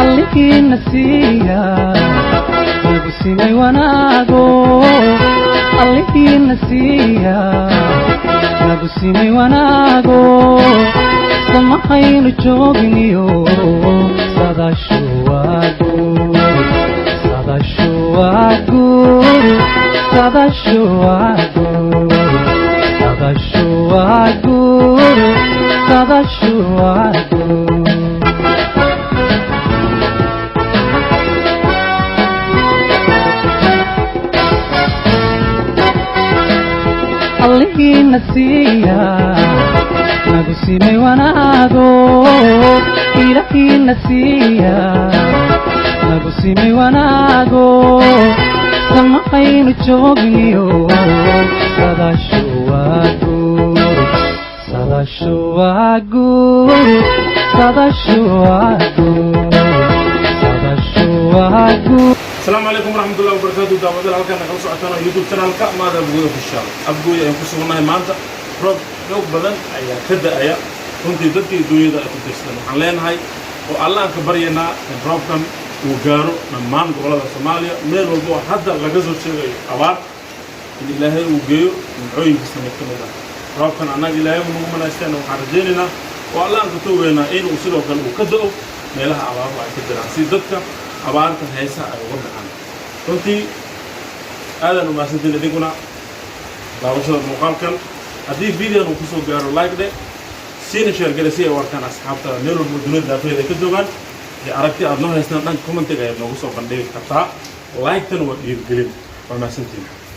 Allihiina siiya nagu simay wanaago, Allihiina siiya nagu simay wanaago, samahaynu joogniyo sadashu waa guur, sadashu waa guur, sadashu waa guur, sadashu waa guur, sadashu waa guur. Allihiina siiya nagu simay wanaago, Ilaahiina siiya nagu simay wanaago, samahaynu joogniyo sadashu waa guur, sadashu waa guur, sadashu waa guur, sadashu waa guur. Asalaamu calaykum waraxmatullahi wabarakaatu. Daawadayaal, halkan nagala socotaan YouTube channelka Maada Afgooya Official. Afgooya ayaan ku sugannahay maanta. Roob xoog badan ayaa ka da'aya. Runtii dadkii dunyada ay ku tirsan waxaan leenahay oo Alla aan ka baryaynaa in roobkan uu gaaro dhammaan gobollada Soomaaliya, meel walba oo hadda laga soo sheegayo abaar, in Ilaahay uu geeyo nimcooyinkiisa mid ka mid ah. Roobkan annaga Ilaahay uu nagu manaysteen, waxaan rajaynaynaa oo Alla aan ka toogaynaa inuu sidoo kale uu ka da'o meelaha abaaruhu ay ka jiraan, si dadka abaarta heesa ay uga baxaan. Runtii aadaan u mahadsantiin idinkuna daawashada muuqaalkan. Haddii videoan uu kusoo gaaro, like dhe, siina share gale si ay u arkaan asxaabtada meel walba dunida daafeeda ay ka joogaan. Iyo aragti aad noo haystaan dhanka commentiga ayaad noogu soo bandhigi kartaa. Like-tan waa dhiirigelin. Waa mahadsantiin.